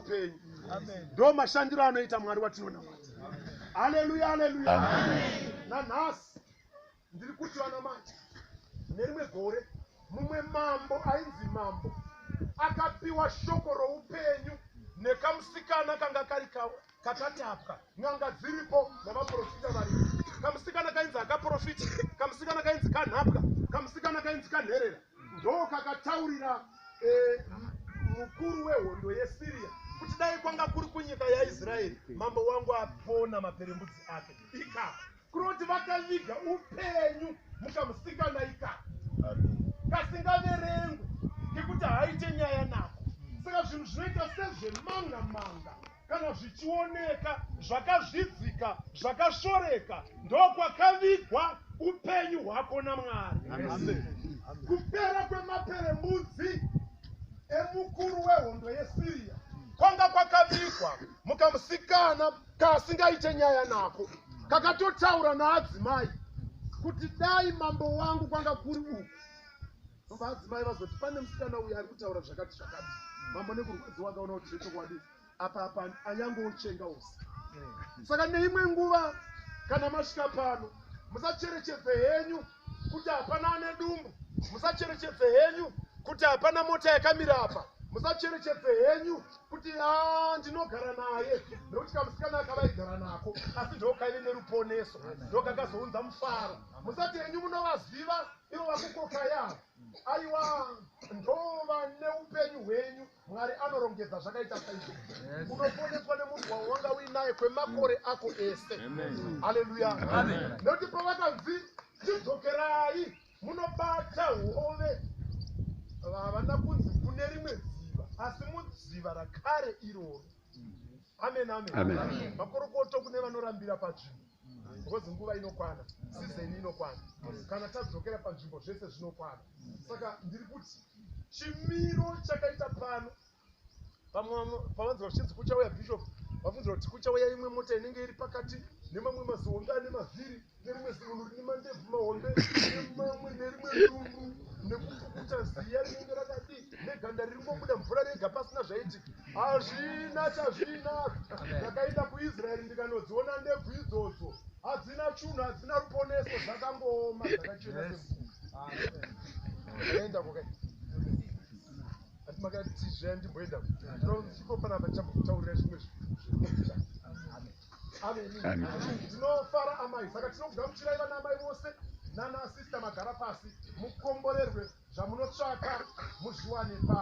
upenyu. Ndo mashandiro anoita Mwari watinonamata. Haleluya, haleluya. Nanhasi ndiri kuti vanamati, nerimwe gore mumwe mambo ainzi mambo akapiwa shoko roupenyu nekamusikana kanga kari kakatapwa, n'anga dziripo navaprofita varipo. Kamusikana kainzi akaprofita, kamusikana kainzi kanhapwa, kamusikana kainzi kanherera, ndo kakataurira mukuru wehondo yeSiriya kuti dai kwanga kuri kunyika yaIsraeri, mambo wangu apona maperembudzi ake. Ikako kunoti vakaviga upenyu mukamusikana ikako kasingaverengwi kekuti haaite nyaya nako. Saka zvinhu zvinoita sezvemanga manga kana zvichioneka zvakazvidzika zvakashoreka, ndokwakavigwa upenyu hwako naMwari. Kupera kwemaperembudzi emukuru wehondo yeSiriya kwanga kwakavigwa mukamusikana kasingaite nyaya nako, kakatotaura naadzimai kuti dai mambo wangu kwanga kuri uku. Vadzimai vazoti pane musikana uyu ari kutaura zvakati zvakati. Mambo nekurwadziwa akaona kuti zvechokwadi apa apa anyangochenga ose. Saka neimwe nguva kana masvika pano, musacherechedze henyu kuti hapana ane dumbu, musacherechedze henyu kuti hapana mota yakamira apa, musacherechedze henyu kuti a ndinogara naye, nekuti kamusikana akavaigara nako asi ndokaive neruponeso, ndokakazounza mufaro. Musati henyu munovaziva ivo vakukoka yavo, aiwa, ndova neupenyu hwenyu. Mwari anorongedza zvakaita saizvo. Unoponeswa nemunhu wawanga uinaye kwemakore ako ese. Haleluya. Nekuti pavakanzi chidzokerai munobata hove, havana kunzi kune rimwe dziva, asi mudziva rakare iroro. Amen, amen. Makorokoto kune vanorambira panzvimbo, because nguva inokwana, season inokwana. Kana tadzokera panzvimbo zvese zvinokwana. Saka ndiri kuti chimiro chakaita pano, pavanzwa zvichinzi kuchauya bishop, vafunzira kuti kuchauya imwe mota inenge iri pakati nemamwe mazihombe ane mavhiri, nerimwe zimunhu rine mandebvu mahombe, nemamwe nerimwe dumbu, nekupukuta ziya rinenge rakadii, neganda riri ngobuda mvura rega pasina zvaitika. Hazvina chazvina. Ndakaenda kuIsraeri ndikanodziona ndebvu idzodzo, hadzina chunhu, hadzina ruponeso, dzakangooma dzakachena semvura. Enda kwakaita ati makati zviya ndimboenda ndinochiko panapa, ndichambokutaurira zvimwe zviri. Amen. Ndinofara amai, saka tinokugamuchirai vana amai vose nana sister magara pasi, mukomborerwe, zvamunotsvaka muzviwane pano.